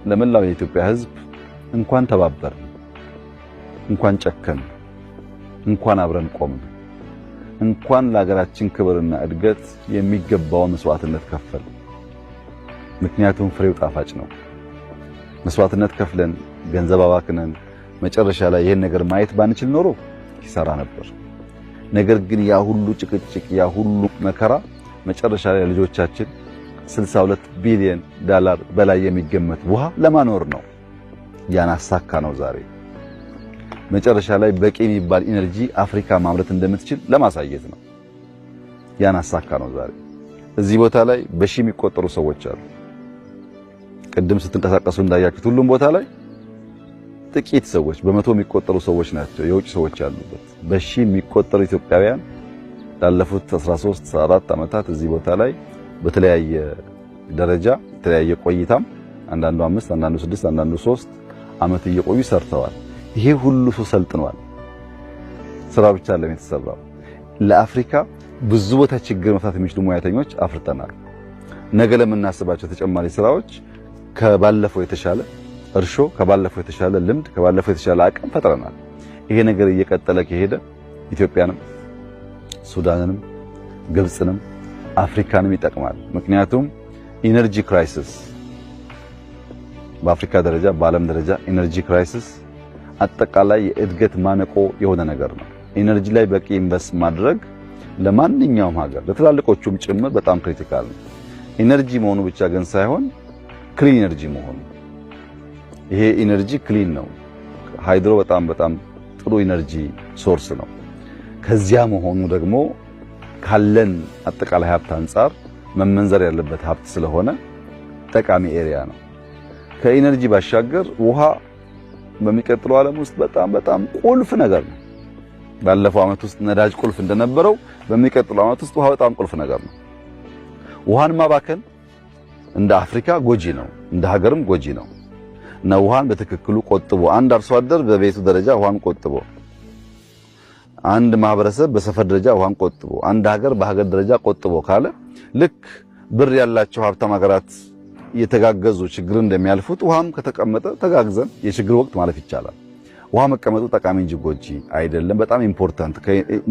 ለመላው የኢትዮጵያ ሕዝብ እንኳን ተባበርን፣ እንኳን ጨከን፣ እንኳን አብረን ቆምን፣ እንኳን ለሀገራችን ክብርና እድገት የሚገባውን መስዋዕትነት ከፈልን። ምክንያቱም ፍሬው ጣፋጭ ነው። መስዋዕትነት ከፍለን ገንዘብ አባክነን መጨረሻ ላይ ይሄን ነገር ማየት ባንችል ኖሮ ኪሳራ ነበር። ነገር ግን ያ ሁሉ ጭቅጭቅ፣ ያ ሁሉ መከራ መጨረሻ ላይ ልጆቻችን 62 ቢሊዮን ዶላር በላይ የሚገመት ውሃ ለማኖር ነው። ያን አሳካነው ዛሬ። መጨረሻ ላይ በቂ የሚባል energy አፍሪካ ማምረት እንደምትችል ለማሳየት ነው። ያን አሳካነው ዛሬ። እዚህ ቦታ ላይ በሺህ የሚቆጠሩ ሰዎች አሉ። ቅድም ስትንቀሳቀሱ እንዳያችሁት ሁሉም ቦታ ላይ ጥቂት ሰዎች፣ በመቶ የሚቆጠሩ ሰዎች ናቸው የውጭ ሰዎች ያሉበት። በሺህ የሚቆጠሩ ኢትዮጵያውያን ላለፉት 13 4 ዓመታት እዚህ ቦታ ላይ በተለያየ ደረጃ የተለያየ ቆይታም አንዳንዱ 5፣ አንዳንዱ 6፣ አንዳንዱ 3 ዓመት እየቆዩ ሰርተዋል። ይሄ ሁሉ ሰው ሰልጥኗል። ስራ ብቻ አይደለም የተሰራው። ለአፍሪካ ብዙ ቦታ ችግር መፍታት የሚችሉ ሙያተኞች አፍርተናል። ነገ ለምናስባቸው ተጨማሪ ስራዎች ከባለፈው የተሻለ እርሾ፣ ከባለፈው የተሻለ ልምድ፣ ከባለፈው የተሻለ አቅም ፈጥረናል። ይሄ ነገር እየቀጠለ ከሄደ ኢትዮጵያንም፣ ሱዳንንም፣ ግብፅንም አፍሪካንም ይጠቅማል። ምክንያቱም energy crisis በአፍሪካ ደረጃ፣ በዓለም ደረጃ energy crisis አጠቃላይ የእድገት ማነቆ የሆነ ነገር ነው። Energy ላይ በቂ invest ማድረግ ለማንኛውም ሀገር ለትላልቆቹም ጭምር በጣም critical ነው። Energy መሆኑ ብቻ ግን ሳይሆን clean energy መሆኑ። ይሄ energy clean ነው። Hydro በጣም በጣም ጥሩ energy source ነው። ከዚያ መሆኑ ደግሞ ካለን አጠቃላይ ሀብት አንጻር መመንዘር ያለበት ሀብት ስለሆነ ጠቃሚ area ነው። ከ energy ባሻገር ውሃ በሚቀጥለው ዓለም ውስጥ በጣም በጣም ቁልፍ ነገር ነው። ባለፈው ዓመት ውስጥ ነዳጅ ቁልፍ እንደነበረው በሚቀጥለው ዓመት ውስጥ ውሃ በጣም ቁልፍ ነገር ነው። ውሃን ማባከን እንደ አፍሪካ ጎጂ ነው፣ እንደ ሀገርም ጎጂ ነው። እና ውሃን በትክክሉ ቆጥቦ፣ አንድ አርሶ አደር በቤቱ ደረጃ ውሃን ቆጥቦ፣ አንድ ማህበረሰብ በሰፈር ደረጃ ውሃን ቆጥቦ፣ አንድ ሀገር በሀገር ደረጃ ቆጥቦ ካለ፣ ልክ ብር ያላቸው ሀብታም ሀገራት እየተጋገዙ ችግርን እንደሚያልፉት ውሃም ከተቀመጠ ተጋግዘን የችግር ወቅት ማለፍ ይቻላል። ውሃ መቀመጡ ጠቃሚ እንጂ ጎጂ አይደለም። በጣም important፣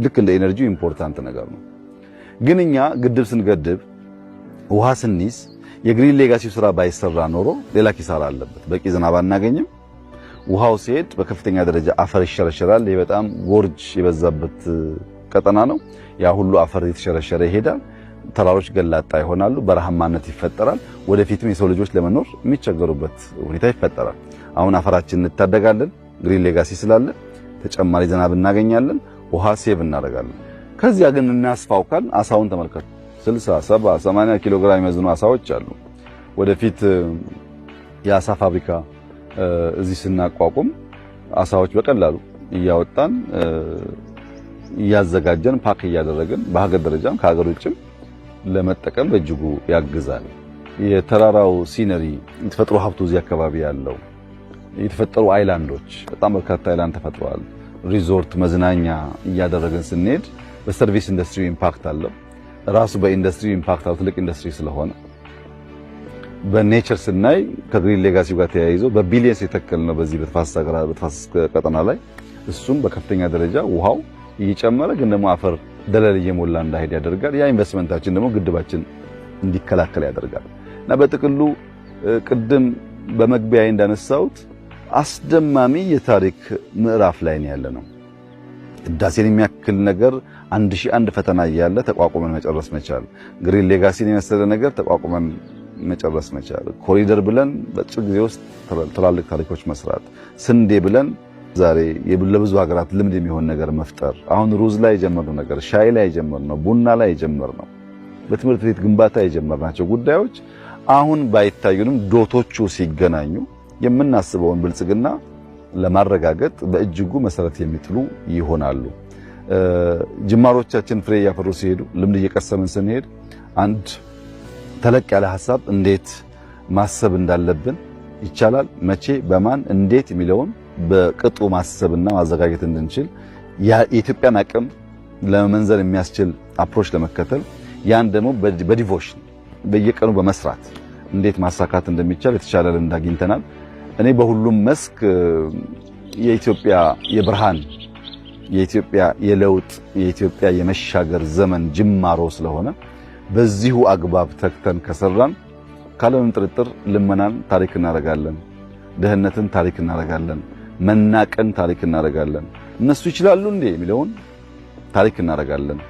ልክ እንደ energy important ነገር ነው። ግን እኛ ግድብ ስንገድብ፣ ውሃ ስንይዝ የ Green Legacy ስራ ባይሰራ ኖሮ ሌላ ኪሳራ አለበት። በቂ ዝናብ አናገኝም። ውሃው ሲሄድ በከፍተኛ ደረጃ አፈር ይሸረሸራል። ይሄ በጣም gorge የበዛበት ቀጠና ነው። ያ ሁሉ አፈር የተሸረሸረ ይሄዳል። ተራሮች ገላጣ ይሆናሉ። በረሃማነት ይፈጠራል። ወደፊትም የሰው ልጆች ለመኖር የሚቸገሩበት ሁኔታ ይፈጠራል። አሁን አፈራችንን እንታደጋለን። Green Legacy ስላለ ተጨማሪ ዝናብ እናገኛለን። ውሃ save እናደርጋለን። ከዚያ ግን እናስፋው ካልን አሳውን ተመልከቱ። 60፣ 70፣ 80 ኪሎ ግራም የሚመዝኑ አሳዎች አሉ። ወደፊት የአሳ ፋብሪካ እዚህ ስናቋቁም አሳዎች በቀላሉ እያወጣን፣ እያዘጋጀን፣ pack እያደረግን በሀገር ደረጃም ከሀገር ውጭም ለመጠቀም በእጅጉ ያግዛል። የተራራው scenery፣ የተፈጥሮ ሀብቱ፣ እዚህ አካባቢ ያለው የተፈጠሩ island ኦች፣ በጣም በርካታ island ተፈጥረዋል። ሪዞርት መዝናኛ እያደረግን ስንሄድ በ service industry impact አለው። ራሱ በኢንዱስትሪ impact አለው፣ ትልቅ ኢንዱስትሪ ስለሆነ። በ nature ስናይ ከ Green Legacy ጋር ተያይዞ በ billions የተከልነው በዚህ በተፋሰስ ቀጠና ላይ እሱም በከፍተኛ ደረጃ ውሃው እየጨመረ ግን ደግሞ አፈር ደለል እየሞላ እንዳይሄድ ያደርጋል። ያ ኢንቨስትመንታችን ደግሞ ግድባችን እንዲከላከል ያደርጋል። እና በጥቅሉ ቅድም በመግቢያዬ እንዳነሳሁት አስደማሚ የታሪክ ምዕራፍ ላይ ነው ያለነው። ህዳሴን የሚያክል ነገር 1001 ፈተና እያለ ተቋቁመን መጨረስ መቻል፣ Green Legacy ን የመሰለ ነገር ተቋቁመን መጨረስ መቻል፣ ኮሪደር ብለን በአጭር ጊዜ ውስጥ ትላልቅ ታሪኮች መስራት፣ ስንዴ ብለን ዛሬ ለብዙ ሀገራት ልምድ የሚሆን ነገር መፍጠር፣ አሁን ሩዝ ላይ የጀመርነው ነገር፣ ሻይ ላይ የጀመርነው፣ ቡና ላይ የጀመርነው፣ በትምህርት ቤት ግንባታ የጀመርናቸው ጉዳዮች አሁን ባይታዩንም dot ኦቹ ሲገናኙ የምናስበውን ብልጽግና ለማረጋገጥ በእጅጉ መሰረት የሚጥሉ ይሆናሉ። ጅማሮቻችን ፍሬ እያፈሩ ሲሄዱ፣ ልምድ እየቀሰምን ስንሄድ አንድ ተለቅ ያለ ሀሳብ እንዴት ማሰብ እንዳለብን፣ ይቻላል፣ መቼ፣ በማን፣ እንዴት የሚለውን በቅጡ ማሰብና ማዘጋጀት እንድንችል፣ የኢትዮጵያን አቅም ለመመንዘር የሚያስችል approach ለመከተል፣ ያን ደግሞ በ devotion በየቀኑ በመስራት እንዴት ማሳካት እንደሚቻል የተሻለ ልምድ አግኝተናል። እኔ በሁሉም መስክ የኢትዮጵያ የብርሃን፣ የኢትዮጵያ የለውጥ፣ የኢትዮጵያ የመሻገር ዘመን ጅማሮ ስለሆነ በዚሁ አግባብ ተግተን ከሰራን ካለምንም ጥርጥር ልመናን ታሪክ እናደርጋለን፣ ድህነትን ታሪክ እናደርጋለን፣ መናቅን ታሪክ እናደርጋለን፣ እነሱ ይችላሉ እንዴ የሚለውን ታሪክ እናደርጋለን።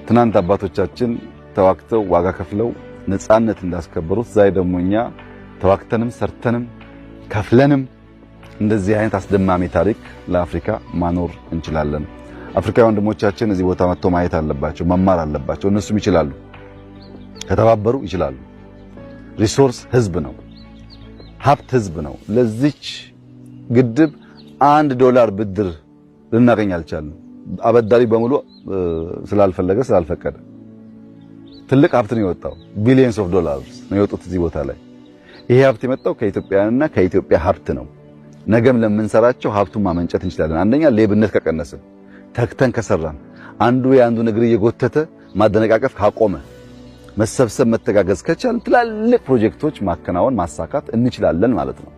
ትናንት አባቶቻችን ተዋግተው ዋጋ ከፍለው ነፃነት እንዳስከበሩት ዛሬ ደግሞ እኛ ተዋግተንም ሰርተንም ከፍለንም እንደዚህ አይነት አስደማሚ ታሪክ ለአፍሪካ ማኖር እንችላለን። አፍሪካዊ ወንድሞቻችን እዚህ ቦታ መጥተው ማየት አለባቸው፣ መማር አለባቸው። እነሱም ይችላሉ፣ ከተባበሩ ይችላሉ። Resource ህዝብ ነው፣ ሀብት ህዝብ ነው። ለዚች ግድብ $1 ብድር ልናገኝ አልቻልንም። አበዳሪ በሙሉ ስላልፈለገ ስላልፈቀደ። ትልቅ ሀብት ነው የወጣው። Billions of dollars ነው የወጡት እዚህ ቦታ ላይ። ይሄ ሀብት የመጣው ከኢትዮጵያውያንና ከኢትዮጵያ ሀብት ነው። ነገም ለምንሰራቸው ሀብቱን ማመንጨት እንችላለን። አንደኛ ሌብነት ከቀነስን፣ ተግተን ከሰራን፣ አንዱ የአንዱን እግር እየጎተተ ማደነቃቀፍ ካቆመ፣ መሰብሰብ መተጋገዝ ከቻልን ትላልቅ ፕሮጀክቶች ማከናወን ማሳካት እንችላለን ማለት ነው።